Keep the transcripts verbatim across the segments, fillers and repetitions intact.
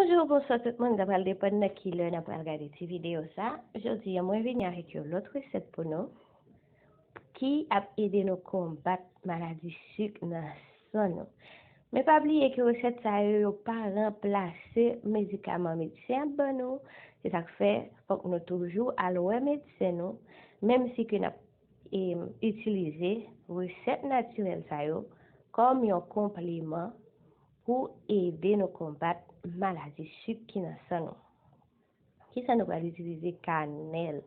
Bonjou, bonswa tout moun, sa pral depann nan ki lè n ap pral gade ti videyo sa. Jodi a, mwen vini avèk yon lòt resèt pou nou ki ap ede nou konbat maladi sik nan san nou. Men pa bliye ke resèt sa yo, yo pa ranplase medikaman medsen ap ban nou. Se sa k fè, fòk nou toujou al wè medsen nou, menm si ke n ap, em, itilize resèt natirèl sa yo kòm yon konpliman pou ede nou konbat maladi sik ki nan san nou. Kisa nou pral itilize? Kanèl.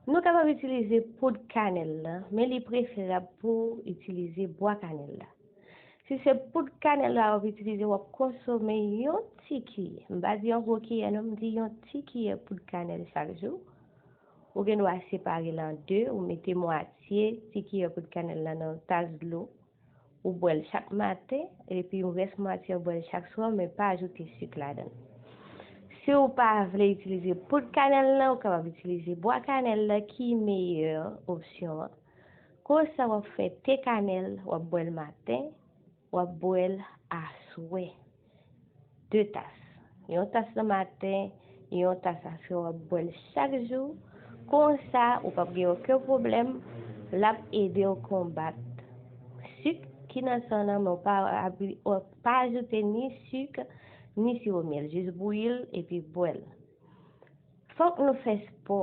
Nou kapab itilize poud kanèl la, men li preferab pou itilize bwa kanèl la. Si se poud kanèl la w ap itilize, w ap konsome yon ti kiyè. M pa di yon gwo kiyè non, m di yon ti kiyè poud kanèl chak jou. Ou gen dwa separe l an de, ou mete mwatye ti kiyè poud kanèl la nan yon tas dlo. Ou bwè l chak maten, epi rès mwatye w bwè l chak swa, men pa ajoute sik ladan l. Si w pa vle itilize poud kanèl la, ou kapab itilize bwa kanèl la ki meyè opsyon an. Konsa w ap fè te kanèl, w ap bwè l maten, w ap bwè l aswè. De tas. Yon tas nan maten, yon tas aswè, w ap bwè l chak jou. Konsa, ou p ap gen okenn pwoblèm. L ap ede w konbat sik ki nan san nan, men w pa abi-, w pa ajoute ni sik, ni siwo myèl. Jis bouyi l epi bwè l. Fòk nou fè spò.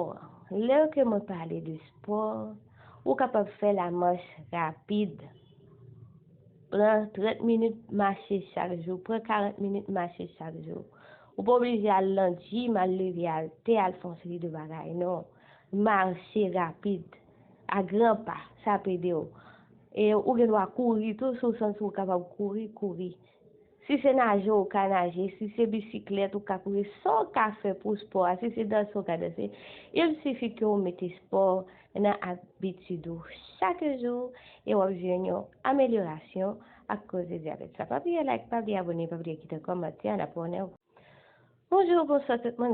Lè ke mwen pale de spò, ou kapab fè lamach rapid. Pran trant minit mache chak jou, pran karant minit mache chak jou. Ou pa oblije al nan jim, al leve atè, al fè yon seri de bagay, non. Mache rapid, a gran pa, sa ap ede w. E ou gen dwa kouri tou, si w santi w kapab kouri, kouri. Si se naje, ou ka naje. Si se bisiklèt, ou ka kouri. Sa w ka fè pou spò a, si se danse, ou ka danse. Il sifi ke w mete spò nan abitid ou chak jou e w ap jwenn yon amelyorasyon ak koze dyabèt sa. Pa bliye like, pa bliye abone, pa bliye kite kòmantè, n ap konnen. Bonjou, bonswa tout moun.